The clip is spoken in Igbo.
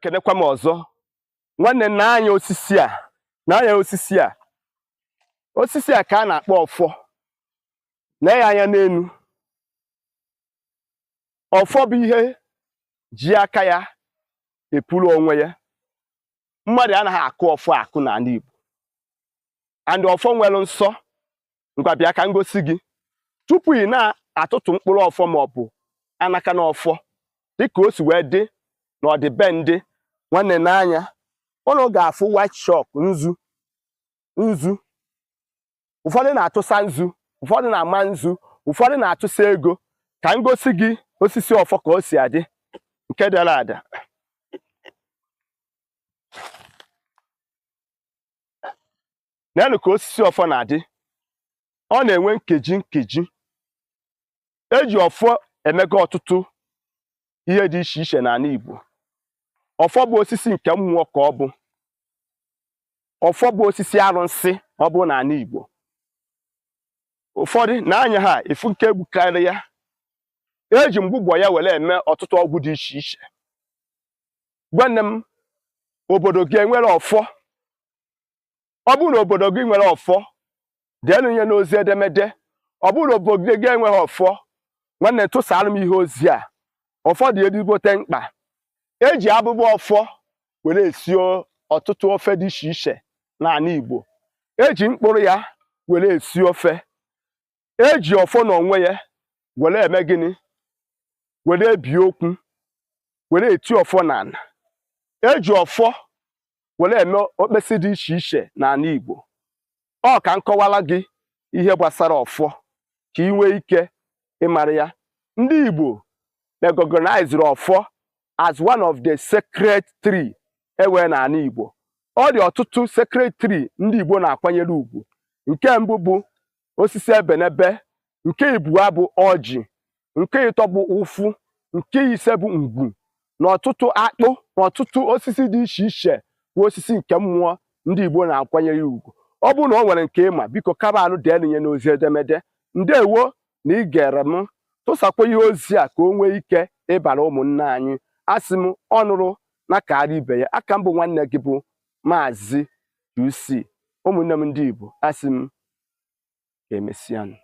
Kenekwa m ọzọ. Nwanne, na-anya osisi a, na-anya osisi a. Osisi a ka a na-akpọ ọfọ. Nee ya anya n'elu. Ọfọ bụ ihe ji aka ya epuru onwe ya. Mmadụ anaghị akụ ọfọ akụ n'ala Igbo, and ọfọ nwere nsọ. Ngwa, bịa ka m gosi gị. Tupu ị na-atụtụ mkpụrụ ọfọ maọbụ anaka na ọfọ, dịka o si wee dị na ọdịbendị, nwanne, n'anya ụnụ ga-afụ white chalk, nzu. Nzu, ụfọdụ na-atụsa nzu, ụfọdụ na-ama nzu, ụfọdụ na-atụsa ego. Ka m gosi gị osisi ọfọ ka o si adị nke dara ada. Neenụ ka osisi ọfọ na-adị. Ọ na-enwe nkeji nkeji. Eji ọfọ emega ọtụtụ ihe dị iche iche n'ala Igbo. Ọfọ bụ osisi nke mmụọ ka ọ bụ. Ọfọ bụ osisi arụnsị ọ bụ n'ala Igbo. Ụfọdụ na-anya ha efu nke gbukarị ya. Eji mgbụgbọ ya were eme ọtụtụ ọgwụ dị iche iche. Nwanne m, obodo gị enwere ọfọ? Ọ bụrụ na obodo gị nwere ọfọ, deenụ ihe n'ozi edemede. Ọ bụrụ na obodo gị enweghị ọfọ, nwanne, tụsara m ihe ozi a. Ọfọ dị ezigbote mkpa. Eji abụbọ ọfọ were esi ọtụtụ ofe dị iche iche n'ala Igbo. Eji mkpụrụ ya were esi ofe. Eji ọfọ n'onwe ya were eme gịnị? Were ebi okwu, were eti ọfọ n'ala. Eji ọfọ were eme okpesi dị iche iche n'ala Igbo. Ọ ka m kọwara gị ihe gbasara ọfọ ka ị nwee ike ịmara ya. Ndị Igbo recognized ọfọ as one of the sacred tree enwee n'ala Igbo. Ọ dị ọtụtụ sacred tree ndị Igbo na-akwanyere ugwu. Nke mbụ bụ osisi ebenebe, nke ịbụọ bụ ọjị, nke ịtọ bụ ụfụ, nke ise bụ ngwu, na ọtụtụ akpụ na ọtụtụ osisi dị iche iche bụ osisi nke mmụọ ndị Igbo na-akwanyere ugwu. Ọ bụrụ na o nwere nke ịma, biko kaba anụ dee ya n'ozi edemede. Ndewo na ị gere m. Tụsakwa ihe ozi a ka o nwee ike ịbara ụmụnne anyị. Asị m, ọnụrụ na kaara ibe ya. Aka mbụ, nwanne gị bụ Maazị UC. Ụmụnne m ndị Igbo, asị m ka emesịanụ.